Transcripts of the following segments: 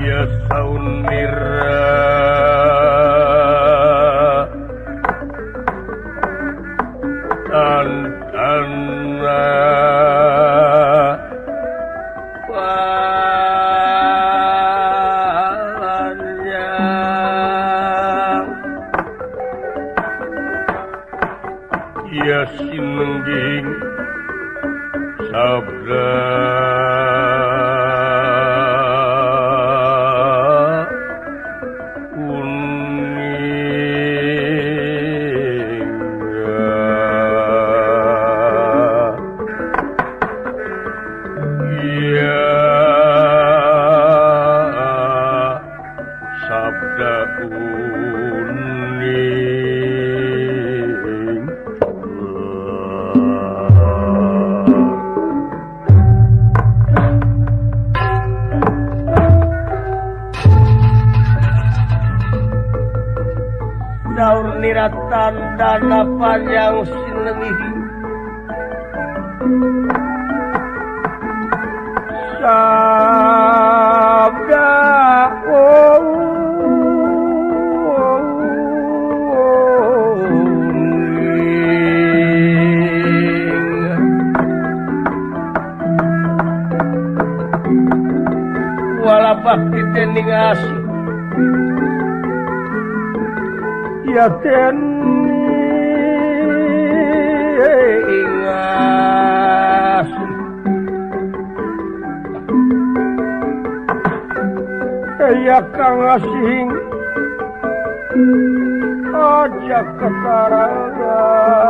Ya saun nira tan-tana panjang ya sinengging sabda tandana panjang sinengihi sabda wala bakti tening asih ya ten ingas ya kang asing aja kekarangan.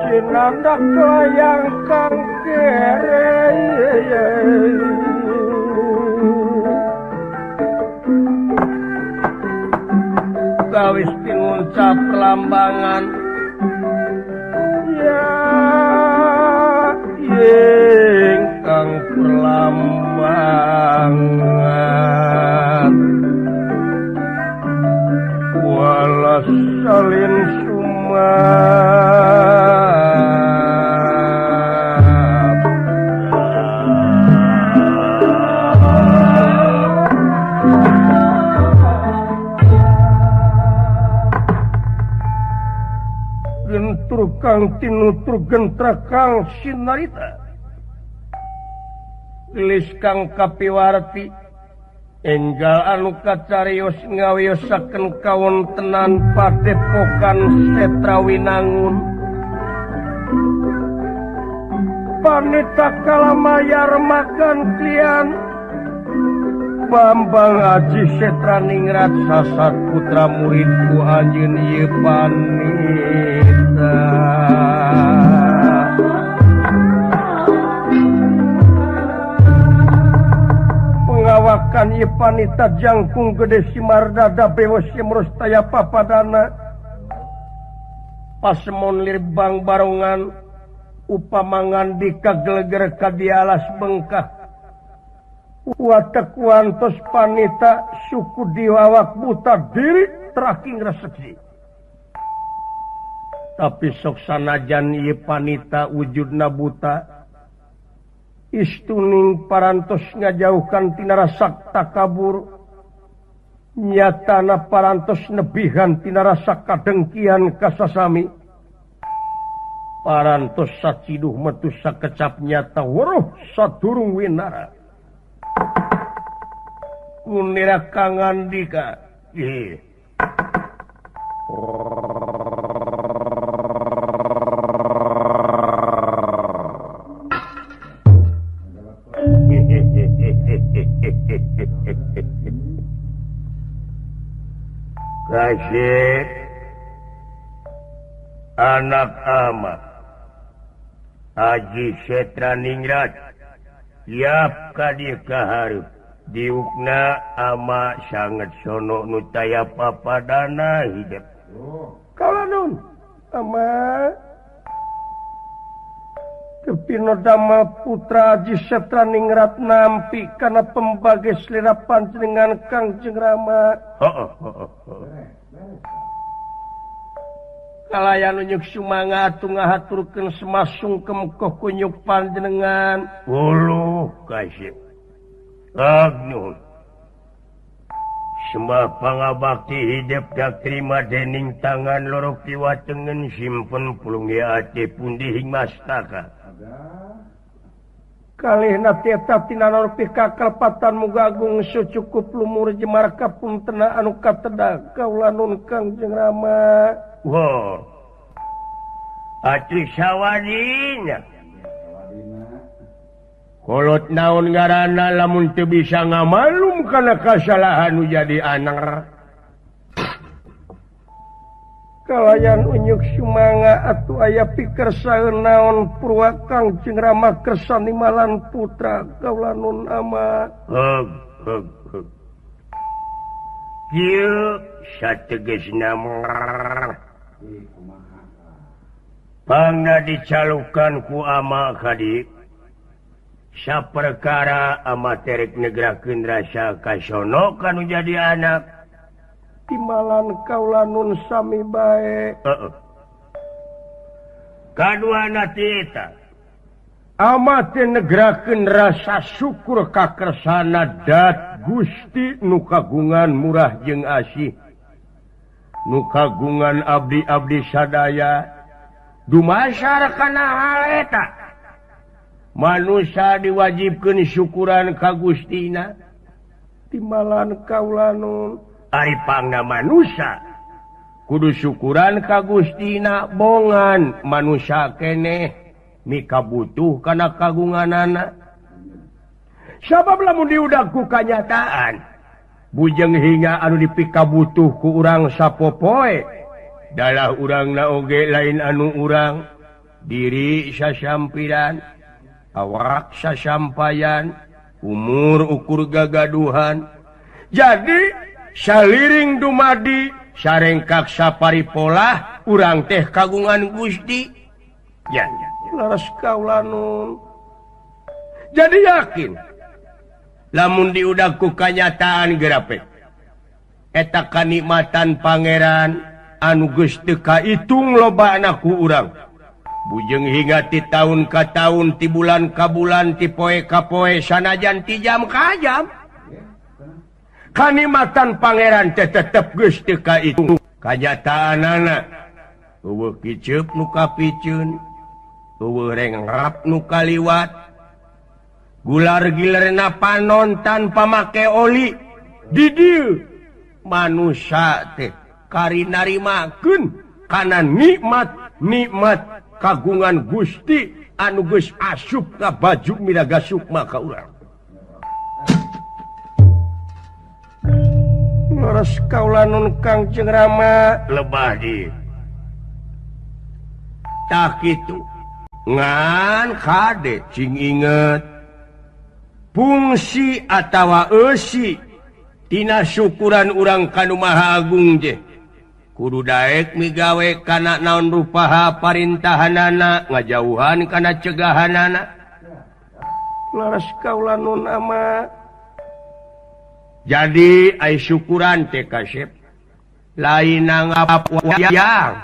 Sinandak layang kang kere gawis pinguncap lambangan ya ingkang perlambangan walas salin gentur kang tinutur gentra kang sinarita gelis kang kapiwarti enggal anu kacarios ngawiyosaken kawontenan padepokan Setrawinangun panita kalamayar makan klian Bambang Aji Setraningrat sasat putra muridku anjeun ieu panita. Pengawakan ieu panita jangkung gede simardada bewos simrostaya papadana pasemon lirbang barongan upamangan dikageleger ka dialas bengkah watek wantos panita suku diwawak buta diri teraking reseksi. Tapi sok sanajan ieu panita wujudna buta istuning parantos ngajauhkan tina rasa takabur nyatana parantos nebihan tina rasa kadengkian kasasami parantos saciduh metu sakecap nyata weruh sadurung winara. Unira kangandika. Ih. Kasih anak amat Aji Setra Ningrat yap kadi kahareup diukna ama sangat sono nu taya papadana hidup. Kaula nun ama Kepinodama putra Aji Setra Ningrat nampi kana pembagi selera panjenengan Kangjeng Rama. Kalayan unyuk sumanga atuh ngahaturkeun semasungkem koh kunyuk panjenengan. Uluh kasih. Agnuhun. Sembah pangabakti hidup dak terima dening tangan loro kiwa tengen simpen pulungi ati pundi hing mastaka. Kalihna tieta tinanor pikakalpatan muga agung sucukup lumur jemar kapuntena anu katedag kaula nun Kangjeng Rama. Wah. Atuh sawadina. Kolot naon ngaranna lamun teu bisa ngamalum kana kasalahan nu jadi anak. Kalayan unyuk sumanga atuh aya pikersaeun naon purwa Kangjeng Rama kersa nimalan putra kaula nun ama. Heg heg heg. Kieu sategesna pangna dicalukan ku ama kadi. Saperkara ama terek negrakeun rasa kasono kanu jadi anak. Timalan kaula nun sami bae. Heeh. Kaduana ti eta ama teh negrakeun rasa syukur kakersana dat Gusti nu kagungan murah jeung asih. Nu kagungan abdi-abdi sadaya dumasar kana hal eta. Manusia diwajibkeun syukuran ka Gustina. Timalan kaula nun ari pangna manusia kudu syukuran ka Gustina bongan manusia keneh mika butuh kana kagunganana. Sabab lamun diudag ku kanyataan bujeng hingga anu dipikabutuh ku urang sapopoe dalah urangna oge lain anu urang diri sasampiran awak sasampayan umur ukur gagaduhan. Jadi saliring dumadi sarengkak saparipolah urang teh kagungan Gusti. Ya, laras kaula nun. Jadi yakin lamun diudag ku kanyataan gerapek eta kanikmatan pangeran anu geus teu kaitung lobana ku urang. Bujeng hingga ti tahun ka tahun, ti bulan ka bulan, ti poe ka poe, sanajan ti jam ka jam. Kanikmatan pangeran teh tetep geus teu kaitung. Kanyataanana eueuh kiceup nu kapiceun, eueuh rengrap nu kaliwat, gular gilerna panon tanpa make oli. Di dieu manusia teh kari narimakeun kana nikmat-nikmat kagungan Gusti anu geus asup ka baju miraga sukma ka urang. Leres kaula nun Kangjeng Rama lebah di. Tah kitu. Ngan kade cing inget fungsi atawa eusi tina syukuran urang ka Nu Maha Agung je. Kudu daek migawe kana naon rupaha parintahanana ngajauhan kana cegahanana. Laras kaula nun ama. Jadi ai syukuran teh kasep lain nanggap wayang,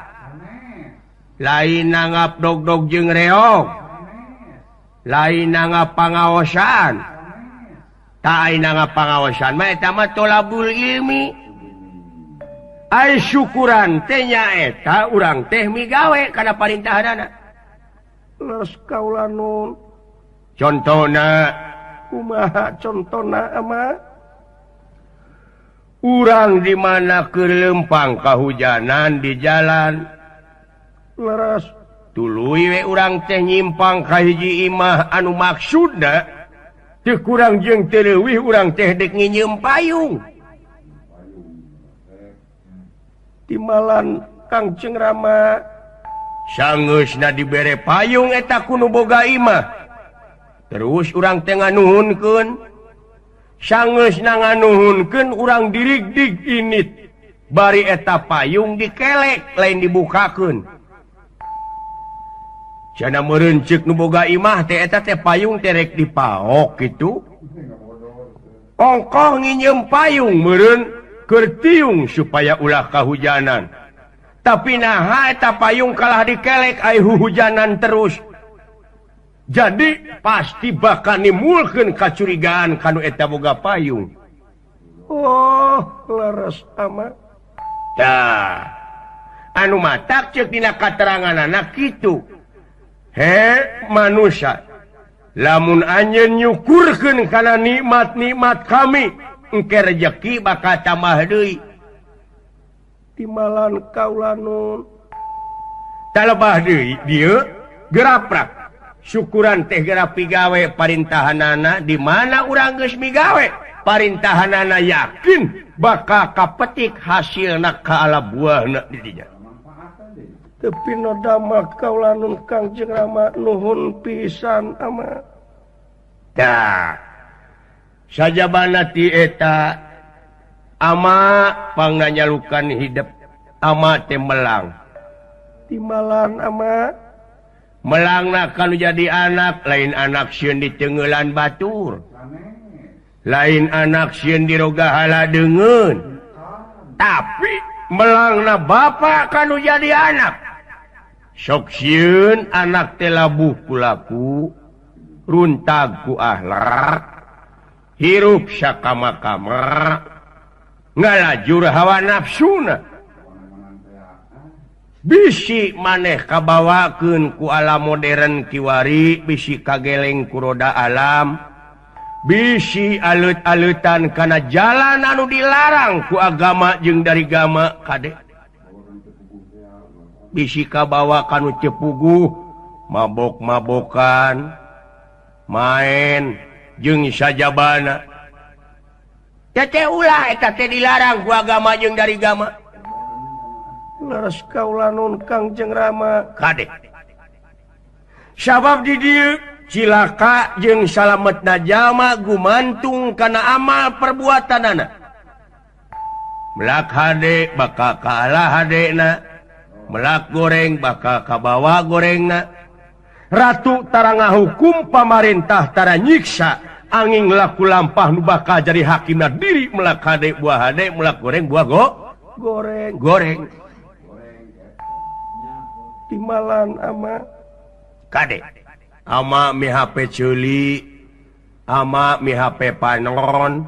lain nanggap dog-dog jeung reog, lain nanggap pangaosan. Tak ai nanggap pangaosan mah eta mah tolabul ilmi. Ai syukuran teh nyaeta urang teh migawe kana parintahanana. Leres kaula nun. Contona kumaha contona ama? Urang di mana keur lempang kahujanan di jalan. Leres tuluy we urang teh nyimpang ka hiji imah anu maksudna teu kurang jeung teu leuwih urang teh dek nginjeum payung. Timalan Kangjeng Rama sangeusna dibere payung eta ku nu boga imah. Terus urang teh nganuhunkeun. Sangeusna nganuhunkeun urang dirigdig init. Bari eta payung dikelek lain dibukakeun. Cenah meureun ceuk nu boga imah teh eta teh payung teh rek dipaok kitu. Ongkoh nginjeum payung meureun keur tiung supaya ulah kahujanan. Tapi naha eta payung kalah dikelek ai huhujanan terus. Jadi pasti bakal nimulkeun kacurigaan kanu eta boga payung. Oh, leres amat. Tah, anu matak ceuk dina kateranganana kitu. He manusia, lamun anjeun nyukurkeun kana nikmat-nikmat kami, engke rejeki bakal tambah deui. Timalan kaula nun. Talebah deui dieu geraprak. Syukuran teh geura pigawe parintahanana di mana urang geus migawe parintahanana yakin bakal kapetik hasilna ka ala buahna di dinya. Teu pinodama kaula nun Kangjeng Rama nuhun pisan ama. Tah sajabana ti eta ama pangnanyalukan hidep ama teh melang. Timalan ama melangna kalau jadi anak lain anak sieun ditengelan batur, lain anak sieun dirogahala deungeun, tapi melangna bapak kalau jadi anak sok sieun anak teh labuh ku laku runtag ku akhlak hirup sakama-kama ngalajur hawa nafsuna. Bisi maneh kabawakeun ku alam modern kiwari, bisi kageleng ku roda alam, bisi alut-alutan kana jalan anu dilarang ku agama jeung dari gama kade. Bisi kabawa kanu teu puguh, mabok-mabokan, main jeung sajabana. Teh ulah eta teh dilarang ku agama jeung dari gama. Leres kaula nun Kangjeng Rama kade. Sabab di dieu cilaka jeung salametna jalma gumantung kana amal perbuatanana. Melak hade bakal kalah hadena, melak goreng bakal kabawa gorengna. Ratu tara ngahukum pamarentah tara nyiksa angin laku lampah nu bakal jadi hakimna diri melak hade buah hade melak goreng buah goreng goreng. Timalan ama kade ama mi HP ceuli ama mi HP panon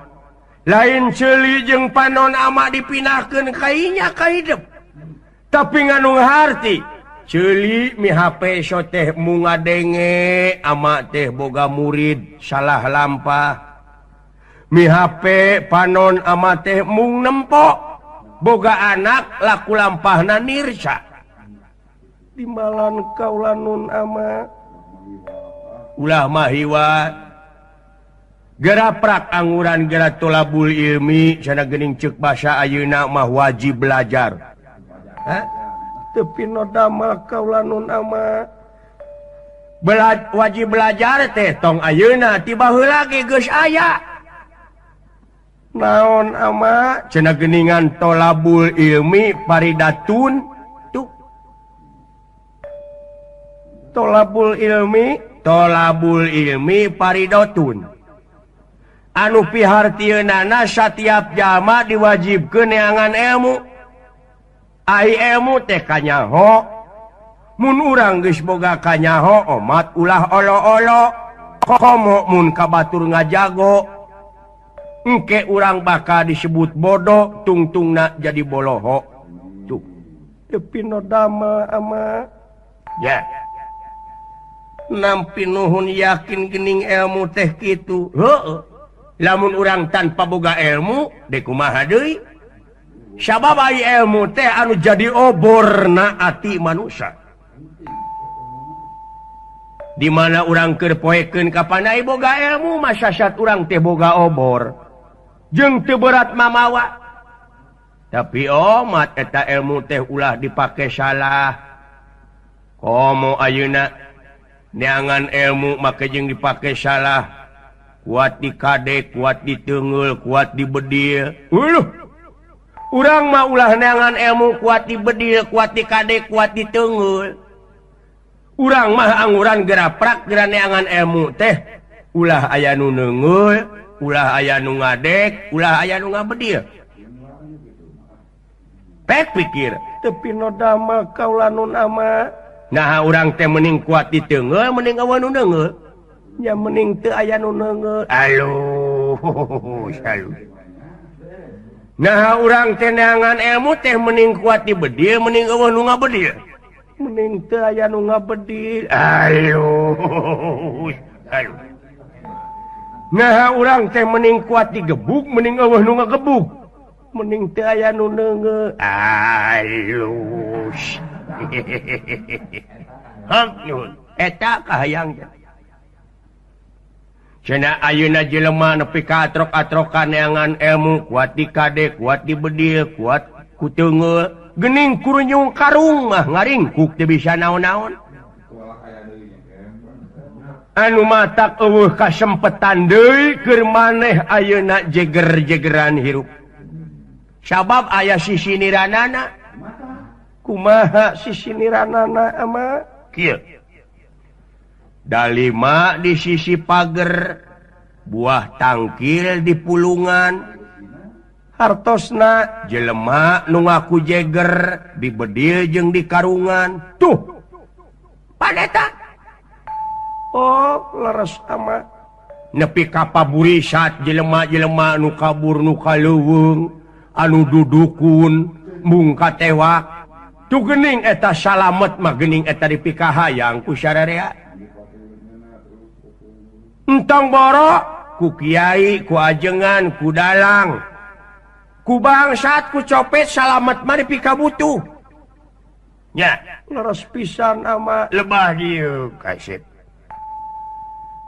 lain ceuli jeung panon ama dipinahkeun kainya ka hidup tapi nganu harti ceuli mi HP so teh mung ngadenge ama teh boga murid salah lampah mi HP panon ama teh mung nempo boga anak laku lampahna nirsa. Timalan kaula nun ama ulah mahiwa geraprak anguran gera tolabul ilmi cenah geuning ceuk basa ayeuna mah wajib belajar. Hah? Teu pinodama kaula nun ama wajib belajar teh tong ayeuna ti baheula ge geus aya. Naon ama cenah geuningan tolabul ilmi paridatun. Tolabul ilmi paridotun anu pihartieunana satiap jalma diwajibkeun neangan ilmu. Ai ilmu teh kanyaho mun urang geus boga kanyaho omat ulah olo-olo komo mun ka batur ngajago engke urang bakal disebut bodoh tungtungna jadi boloho. Tuh teu pinodama ama ya nampi nuhun yakin gening ilmu teh kitu. Heueuh. Lamun urang tanpa boga ilmu dek kumaha deui? Sabab ai ilmu teh anu jadi oborna ati manusia. Di mana urang keur poekeun kapan ai boga ilmu masasat urang teh boga obor. Jeung teu berat mamawa. Tapi omat eta ilmu teh ulah dipake salah. Komo ayeuna neangan ilmu make jeung dipake salah. Kuat di kadek, kuat di tengeul, kuat di bedil. Uluh. Urang mah ulah neangan ilmu kuat di bedil, kuat di kadek, kuat di tengeul. Urang mah angguran geraprak geura neangan ilmu teh ulah aya nu neungeul, ulah aya nu ngadek, ulah aya nu ngabedil. Pek pikir, tepi nodama kaula nun ama. Nah urang teh mending kuat di tengeul, mending awan nu neungeul. Nya mending teu aya nu neungeul. Aluh, salu. Nah urang teh neangan ilmu teh mending kuat di bedil, mending eueuh nu ngabedil. Mending teu aya nu ngabedil. Aluh, salu. Nah urang teh mending kuat digebuk, mending eueuh nu ngagebuk. Mending teu aya nu neungeul. Alus. Hang nuhun. Eta kahayang teh. Cenah ayeuna jelema nepi ka atrok-atrokan neangan ilmu kuat di kadek, kuat di bedil, kuat ku teungeul, geuning kurunyung karung mah ngaringkuk teu bisa naon-naon. Anu matak eueuh kasempetan deui keur maneh ayeuna jeger-jegeran hirup. Sabab aya sisiniranana. Kumaha sisiniranana ama? Kieu. Dalima di sisi pager, buah tangkil di pulungan. Hartosna jelema nu ngaku jeger di bedil jeung di karungan. Tuh. Paneta. Oh, leres ama. Nepi ka paburisat jelema-jelema nu kabur nu kaleuweung, anu dudukun, mung katewak. Tuh geuning eta salamet mah geuning eta dipikahayang ku sararea. Entong borok ku kiai, ku ajengan, ku dalang, ku bangsat, ku copet salamet mah dipikabutuh. Nya, leres pisan ama lebah dieu kasep.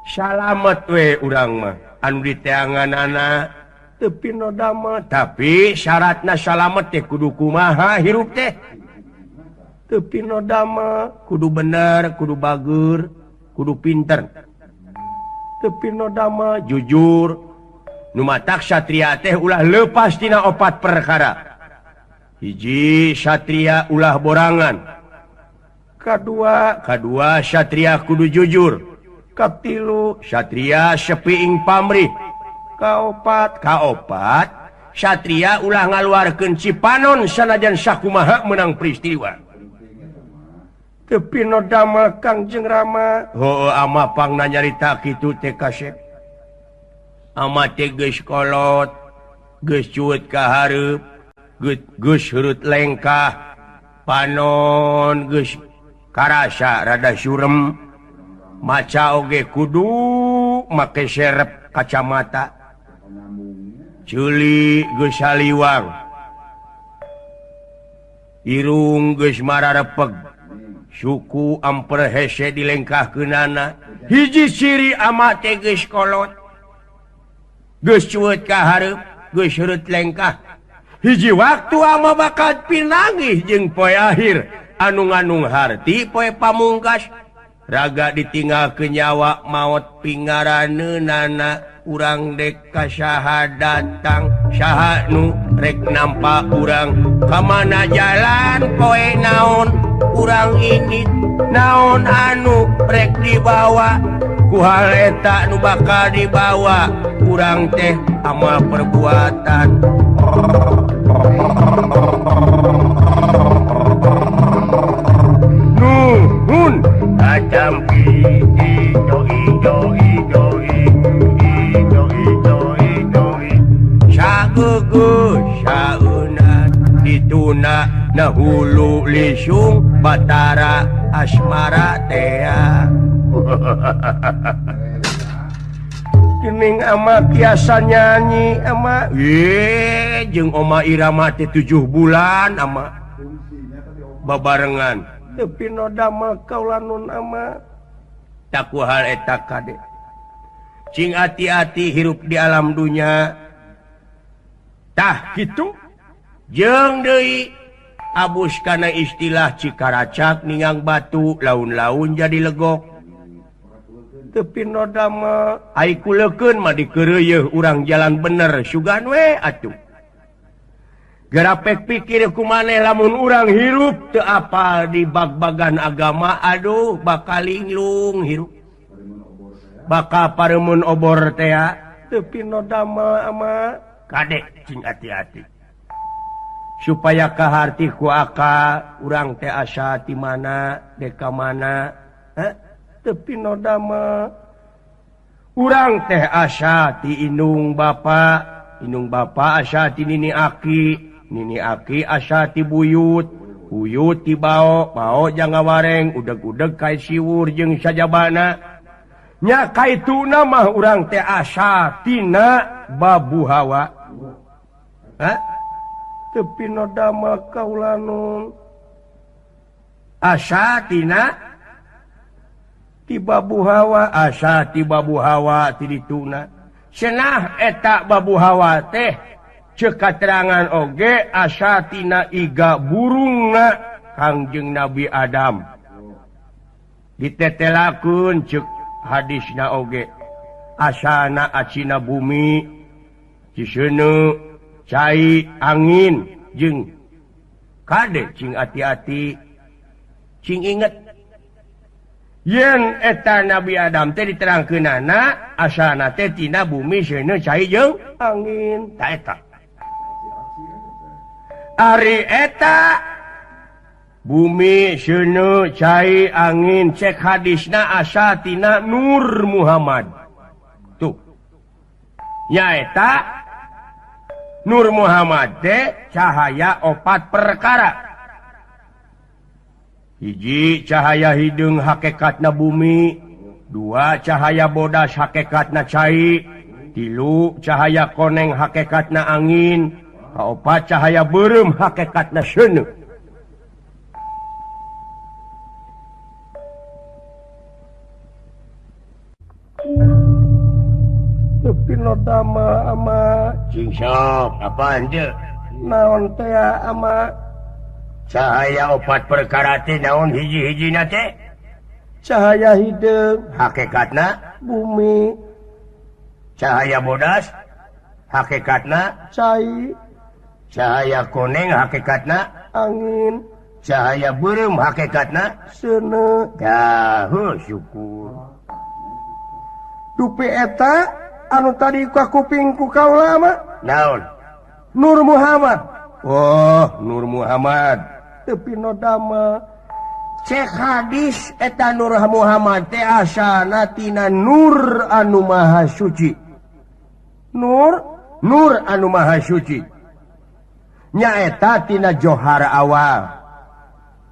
Salamet we urang mah anu diteanganana teu pinodama, tapi syaratna salamet teh kudu kumaha hirup teh. Teu pinodama, kudu bener, kudu bager, kudu pinter. Teu pinodama jujur. Nu matak satria teh ulah leupas tina opat perkara. Hiji, satria ulah borangan. Kadua satria kudu jujur. Katilu, satria sepiing pamrih. Kaopat satria ulah ngaluarkeun cipanon sanajan sakumaha menang peristiwa. Teu pinodama Kangjeng Rama. Heueuh ama pangna nyarita kitu teh kasep. Ama teh geus kolot, geus cueut ka hareup, geus heureut lengkah, panon geus karasa rada surem. Maca oge kudu make serep kacamata. Ceuli geus saliwang, irung geus mararepeg, suku amper hese dilengkahkeunana. Hiji ciri ama teh geus kolot, geus cueut ka hareup, geus heureut lengkah. Hiji waktu ama bakal pinanggih jeung poe akhir anu nganung harti poe pamungkas. Raga ditinggal ke nyawa maot pingaraneunana urang dek ka saha datang saha nu rek nampa urang ka mana jalan poe naon urang ini naon anu rek dibawa ku hal eta nu bakal dibawa urang teh amal perbuatan. Nuhun Ajam ijo ijo ijo ijo ijo ijo sageugeuh saeunat dituna na hulu lisung Batara Asmara tea. Gening ama biasa nyanyi ama. Ye jeung Oma Irama teh 7 bulan ama. Babarengan. Tepi no damel kaula nun ama. Taku hal eta kade. Cing hati-hati hirup di alam dunya. Tah kitu jeung deui abus kana istilah cikaracak ningang batu laun-laun jadi legok. Tepi no damel ai kuleukeun mah dikeureuyeun urang jalan bener sugan we atuh. Gerapek pikir kumaneh lamun urang hirup teu apal di bag-bagan agama aduh bakal linglung hirup. Bakal paremun obor tea tepi no damel ama kadek cing hati-hati. Supaya kaharti ku akal urang teh asa ti mana deka mana tepi no damel urang teh asa ti indung bapa asa ti nini aki. Nini aki asa ti buyut, buyut ti bao, bao jang wareng, udeg-udeg kai siwur jeung sajabana. Nya kaituna mah urang teh asa tina babu hawa. Hah? Tepi no damel kaula nun. Asa tina ti babu hawa, asa ti babu hawa ti dituna. Cenah eta babu hawa teh cek katerangan oge asatina iga burungna Kangjeng Nabi Adam ditetelakeun cek hadisna oge asana acina bumi ciseuneu cai angin jeung kade cing ati-ati cing inget yen eta Nabi Adam teh diterangkeunana asana teh tina bumi seuneu cai jeung angin ta eta ari eta bumi seuneu cai angin cek hadisna asa tina Nur Muhammad tuh nyaeta Nur Muhammad teh cahaya opat perkara hiji cahaya hideung hakikatna bumi dua cahaya bodas hakikatna cai tilu cahaya koneng hakikatna angin kaopat cahaya beureum hakikatna seuneu. Tepi no damel ama cing sok apaan teu? Naon teh ama? Cahaya opat perkara teh naon hiji-hijina teh? Cahaya hideung hakikatna bumi, cahaya bodas hakikatna cai, cahaya koneng hakikatna angin, cahaya beureum hakikatna seuneu. Dah syukur. Dupi eta anu tadi ka kuping ku kaula mah naon? Nur Muhammad. Oh, Nur Muhammad. Tepi no damel cek hadis eta Nur Muhammad teh asana tina Nur anu Maha Suci. Nur anu Maha Suci nyaeta tina johar awal.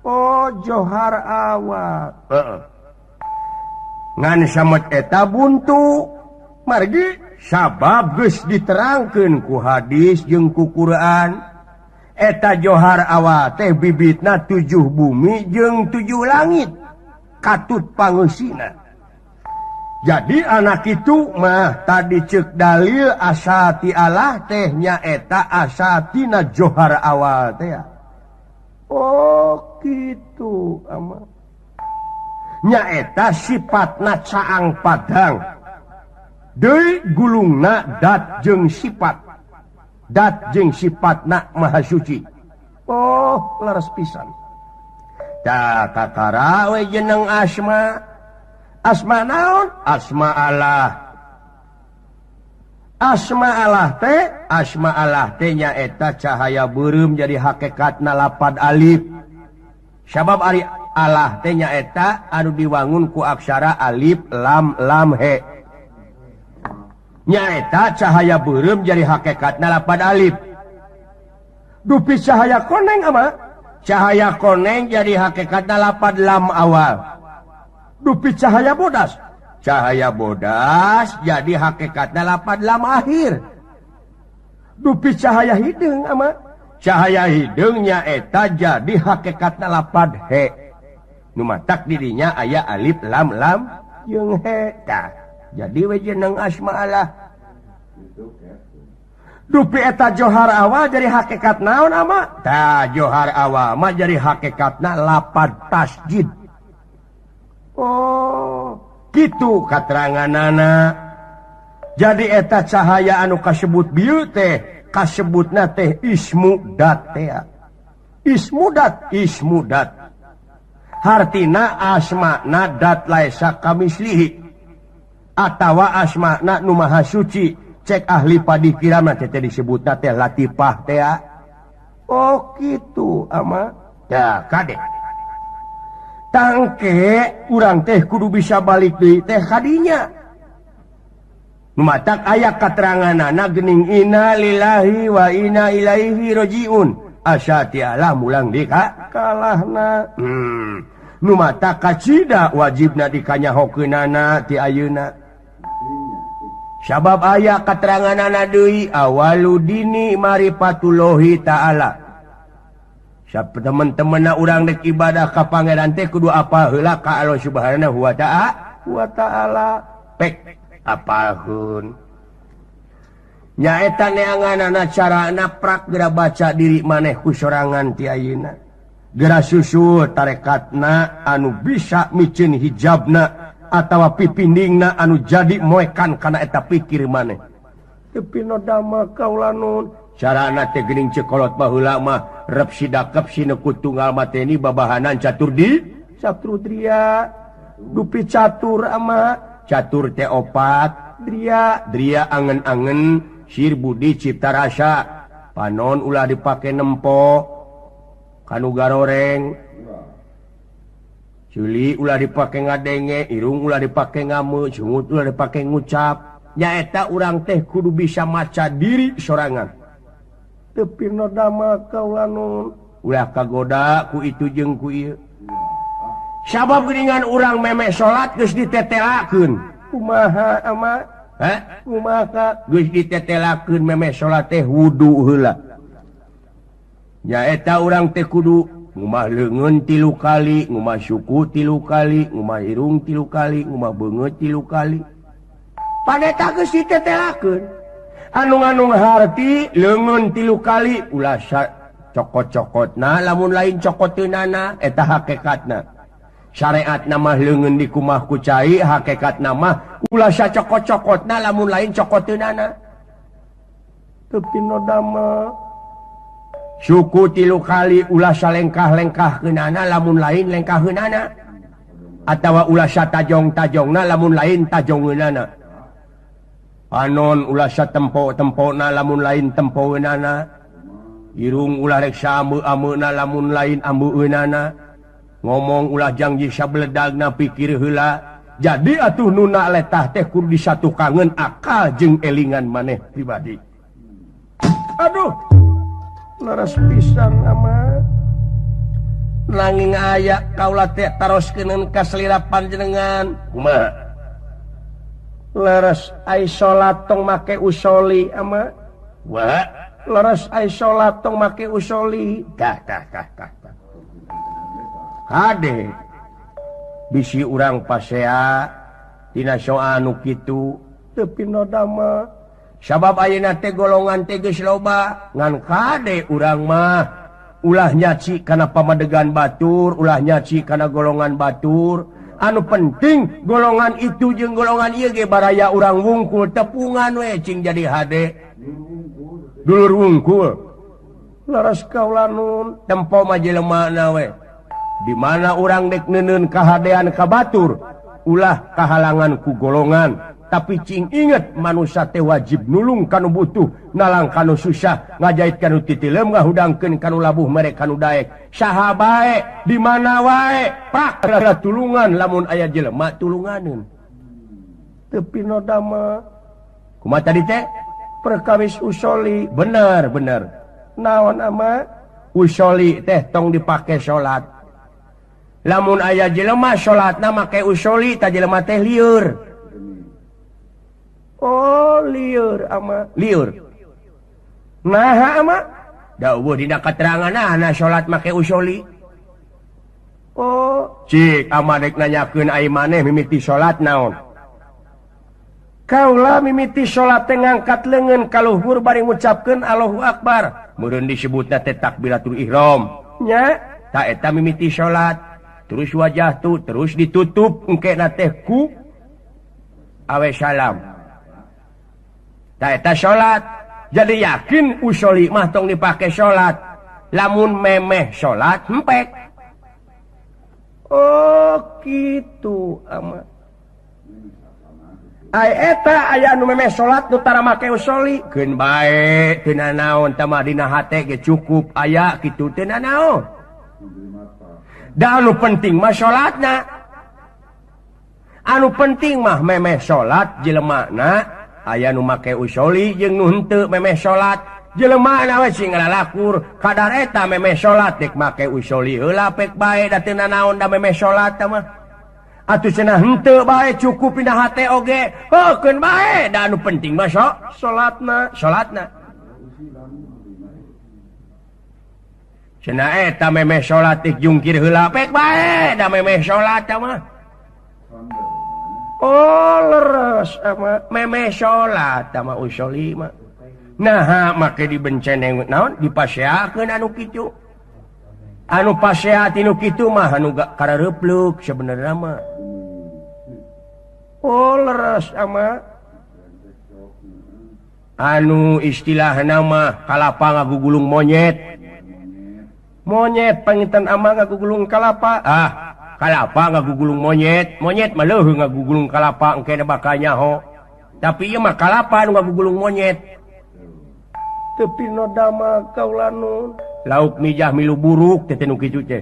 Oh, johar awal. Heeh. Ngan samet eta buntu margi sabab geus diterangkeun ku hadis jeung ku Quran eta johar awal teh bibitna 7 bumi jeung 7 langit katut pangeusina. Jadi anak itu mah tadi cek dalil asati Allah teh nyaeta asatina johar awal teh. Oh gitu ama. Nyaeta sifatna caang padang. Deui gulungna dat jeung sifat. Dat jeung sifatna maha suci. Oh leres pisan. Tah kakara we jeneng asma. Asma naon? Asma Allah. Asma Allah teh, asma Allah teh nyaeta cahaya beureum jadi hakikatna lapad alif. Sabab ari Allah teh nyaeta anu diwangun ku aksara alif lam lam he. Nyaeta cahaya beureum jadi hakikatna lapad alif. Dupi cahaya koneng ama? Cahaya koneng jadi hakikatna lapad lam awal. Dupi cahaya bodas, Cahaya bodas jadi hakikatna lapad lam akhir. Dupi cahaya hideung ama cahaya hideungnya eta jadi hakikatna lapad he. Nu matak dirinya aya alif lam lam jeung he. Tah, jadi we jeneng asma Allah. Dupi eta johar awal jadi hakikat naon ama? Tah, johar awal mah jadi hakikatna lapad tasjid. Oh, kitu kateranganana. Jadi eta cahaya anu kasebut bieu teh kasebutna teh ismu dat teh. Ismu dat, ismu dat. Hartina asmana dat laisa kamislihi atawa asmana nu maha suci. Cek ahli padikiran mah teh disebutna teh latifah teh. Oh kitu ama. Tah kade. Tangke urang teh kudu bisa balik deui teh kadinya. Nu matak aya kateranganana geuning inna lillahi wa inna ilaihi rajiun. Asa ti Allah mulang deui ka kalahna. Nu matak kacida wajibna dikanyahokeunana ti ayeuna. Sabab aya kateranganana deui awaludini marifatullahi ta'ala. Sab teman-temanna urang dek ibadah ka pangeran teh kudu apa heula ka Allah Subhanahu wa ta'ala. Pek apalkeun. Nyaeta neanganana carana prak geura baca diri maneh ku sorangan ti ayeuna. Geura susul tarekatna anu bisa miceun hijabna atawa pipindingna anu jadi moekan kana eta pikir maneh. Teu pinodama kaula nun. Carana teh geuning cekolot baheula mah rep sidakep sineku tunggal mateni babahanan catur di catur dria dupi catur ama catur teh opat dria dria angen-angen sir budi cipta rasa panon ulah dipake nempo kanu garoreng culi ulah dipake ngadenge irung ulah dipake ngame sungut ulah dipake ngucap nyaeta urang teh kudu bisa maca diri sorangan. Teu pinodama kaula nun ulah kagoda ku itu jeung ku ieu. Sabab geuningan urang memeh salat geus ditetelakeun. Kumaha ama? Hah? Kumaha geus ditetelakeun memeh salat teh wudu heula. Nyaeta urang teh kudu ngumah leungeun 3 kali, ngumah suku 3 kali, ngumah irung 3 kali, ngumah beungeut 3 kali. Paneta geus ditetelakeun. Anu-anu harti leungeun 3 kali ulah cokot-cokotna lamun lain cokoteunana eta hakikatna. Syariatna mah leungeun dikumah ku cai, hakikatna mah ulah sacokot-cokotna lamun lain cokoteunana. Teu pinodama. Suku 3 kali ulah salengkah-lengkahkeunana lamun lain lengkahkeunana. Atawa ulah satajong-tajongna lamun lain tajongeunana. Panon ulah satempo-tempona lamun lain tempoeunana. Irung ulah rek saameu-ameuna lamun lain ambeueunana. Ngomong ulah jangji sabeledagna pikir heula. Jadi atuh nuna letah teh kudu disatukangeun akal jeung elingan maneh pribadi. Aduh, leres pisan ama. Nanging aya kaula teh taroskeun ka selira panjenengan. Kumaha? Leres ai salat tong make usoli ama. Wah, leres ai salat tong make usoli. Tah tah tah tah. Kade bisi urang pasea tina soal nu kitu teu pinodama. Sabab ayeuna teh golongan teh geus loba ngan kade urang mah ulah nyaci kana pamadegan batur, ulah nyaci kana golongan batur. Anu penting golongan itu jeung golongan ieu ge baraya urang wungkul tepungan we cing jadi hade. Dulur wungkul. Leres kaula nun tempo mah jelemana we. Di mana urang dek neuneun kahadean ka batur, ulah kahalangan ku golongan. Tapi cing inget manusia teh wajib nulung kanu butuh, nalang kanu susah, ngajait kanu titilem, ngahudangkeun kanu labuh mere kanu daek. Saha bae, di mana wae, prak tulungan lamun aya jelema tulunganeun. Teu pinodama. Kumaha tadi teh? Perkawis usoli, bener bener. Naon ama? Usoli teh tong dipake salat. Lamun aya jelema salatna make usoli, ta jelema teh lieur. Oh liur ama liur. Nah ama da eueuh dina katerangan ana salat make usoli. Oh cik ama dek nanyakeun ai maneh mimiti salat naon? Kaula mimiti salat teh ngangkat leungeun ka luhur bari ngucapkeun Allahu Akbar. Meureun disebutna teh takbiratul ihram. Nya ta eta mimiti salat. Terus wajah tu terus ditutup engkena teh ku awe salam. Ta eta salat. Jadi yakin usoli mah tong dipake salat. Lamun memeh salat hempek. Oh kitu ama. Ai eta aya anu memeh salat nu tara make usoli. Keun bae teu nanaon tah mah dina hate ge cukup aya kitu teu nanaon. Da anu penting mah salatna. Anu penting mah memeh salat jelemana aya nu make usoli jeung nu henteu memeh salat. Jelemana we sing ngalalakur kadar eta memeh salat dek make usoli heula pek bae da teu nanaon da memeh salat tah mah. Atuh cenah henteu bae cukup pindah hate oge. Heukeun bae da anu penting mah salatna, salatna. Cenah eta memeh salat dek jungkir heula pek bae da memeh salat tah mah. Oh leres ama memeh salat tah mah usoli mah. Nah make dibenceneng naon dipaseakeun anu kitu. Anu pasea tinu kitu mah anu karareupluk sebenarnya mah. Oh leres ama anu istilahna mah kalapa ngagugulung monyet. Monyet panginten ama ngagugulung kalapa. Ah kalapa ngagugulung monyet. Monyet mah leuheung ngagugulung kalapa engke bakal nyaho. Tapi ieu mah kalapa anu ngagugulung monyet. Teu pinodama kaula nun. Lauk mijah milu buruk teh nu kitu teh.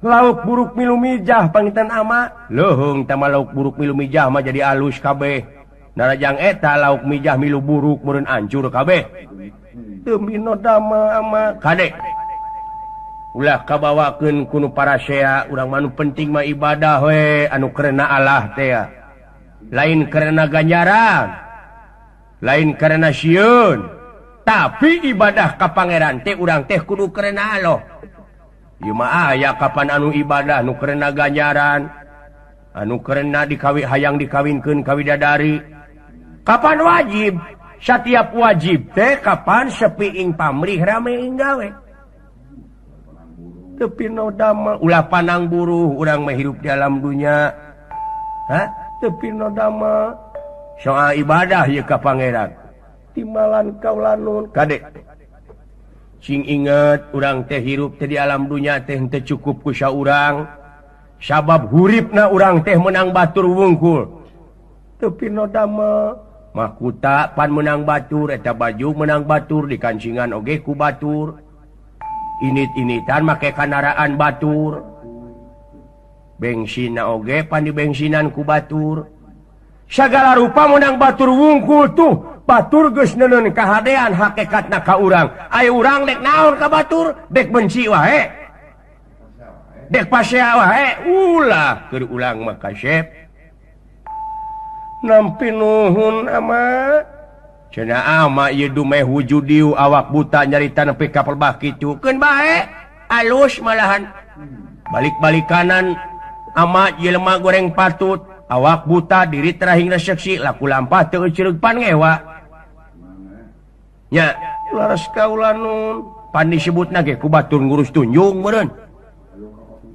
Lauk buruk milu mijah panginten ama. Leuheung tah mah lauk buruk milu mijah mah jadi alus kabeh. Narajang eta lauk mijah milu buruk meureun ancur kabeh. Teu minodama ama kade. Ulah kabawakeun ku nu parasea urang mah nu penting mah ibadah we anu karena Allah teh. Lain karena ganjaran. Lain karena sieun. Tapi ibadah ka pangeran teh urang teh kudu karena Allah. Ieu mah aya kapan anu ibadah nu karena ganjaran, anu karena dikawi hayang dikawinkeun ka widadari. Kapan wajib? Setiap wajib teh kapan sepi ing pamrih rame ing gawe. Teu pinodama ulah panang buruh urang mah hirup di alam dunya. Hah? Teu pinodama soal ibadah ieu ka pangeran. Timalan kaula nun kade. Sing inget urang teh hirup teh di alam dunya teh henteu cukup ku saurang. Sabab huripna urang teh menang batur wungkul. Teu pinodama mahkuta pan menang batur eta baju menang batur dikancingan oge ku batur. Init-initan make kandaraan batur. Bengsina oge pan dibensinan ku batur. Sagala rupa menang batur wungkul tuh. Batur geus neuneun kahadean hakikatna ka urang. Ai urang dek naon ka batur? Dek benci wae. Dek pasea wae. Ulah keur ulang mah kasep. Nampi nuhun ama. Cenah ama ieu dumeh wujudiu awak buta nyarita nepi ka pelbah kitu. Keun bae alus malahan. Balik-balik kanan ama jelema goreng patut. Awak buta diri terahing reseksi laku lampah teu euceureuh pan ngewa. Nya laras kaula nun pan disebutna ge ku batur ngurus tunjung meureun.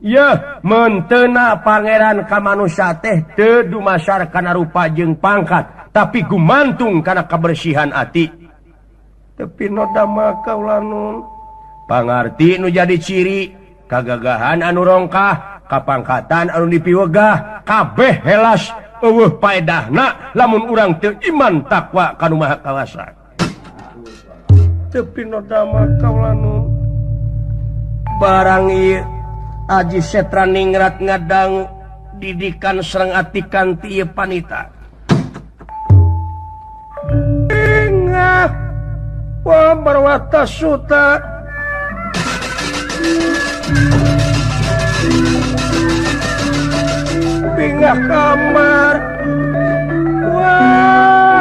Yeuh menteuna pangeran ka manusia teh teu dumasar kana rupa jeung pangkat tapi gumantung kana kabersihan ati. Teu pinodama kaula nun pangarti nu jadi ciri kagagahan anu rongkah kapangkatan anu dipiwegah kabeh helas eueuh paedahna lamun urang teu iman takwa ka Nu Maha Kawasa. Teu pinodama kaula nun barang ieu Aji Setra Ningrat ngadang didikan serang atikan ti ieu panita. Engah wa barwata suta bingah kamar. Wah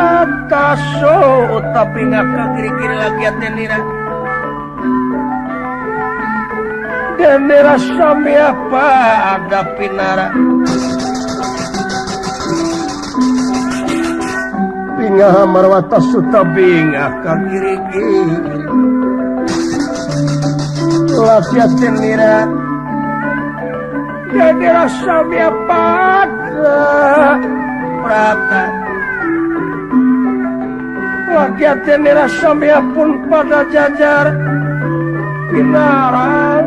marwata so tapi ngaka kiri-kiri lagi atenira dan rasa apa ada pinara bingah marwata suta bingah ka kiri-kiri lagi atenira dan rasa apa ada prata lagi atenira samia pun pada jajar pinara.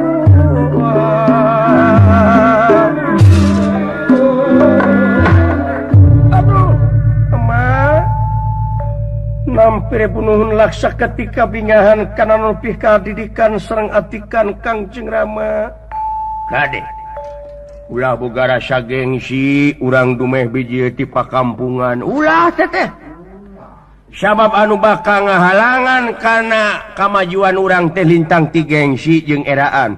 Aduh, emak nampir bunuhun laksa ketika bingahan kana nupih kadidikan sareng atikan Kangjeng Rama. Kade ulah boga rasa gengsi urang dumeh biji ti pakampungan ulah teteh. Sabab anu bakal ngahalangan kana kamajuan urang teh lintang ti gengsi jeung eraan.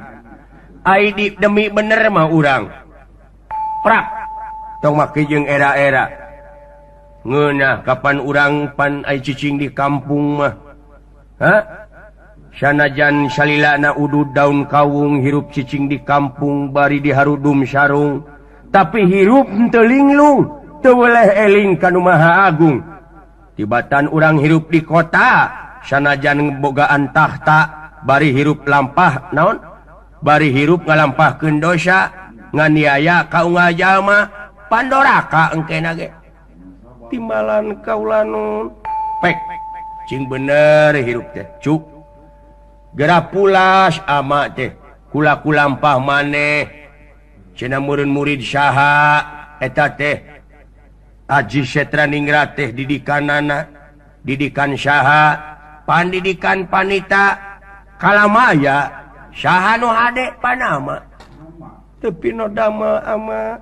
Ai demi bener mah urang prak tong make jeung era-era. Ngeunah kapan urang pan ai cicing di kampung mah. Ha? Sanajan salilana udud daun kawung hirup cicing di kampung bari diharudum sarung, tapi hirup henteu linglung, teu weleh eling ka Nu Maha Agung. Tibatan urang hirup di kota sanajan bogaan tahta bari hirup lampah naon bari hirup ngalampahkeun dosa nganiaya ka unggal jalma pandoraka engkena ge timbalan kaula nun pek cing bener hirup teh cuk geura pulas ama teh kula kulampah maneh cenah meureun murid saha eta teh Aji Setra Ningrat teh didikanana didikan saha pandidikan panita kalamaya saha nu hade panama teu pinodama ama.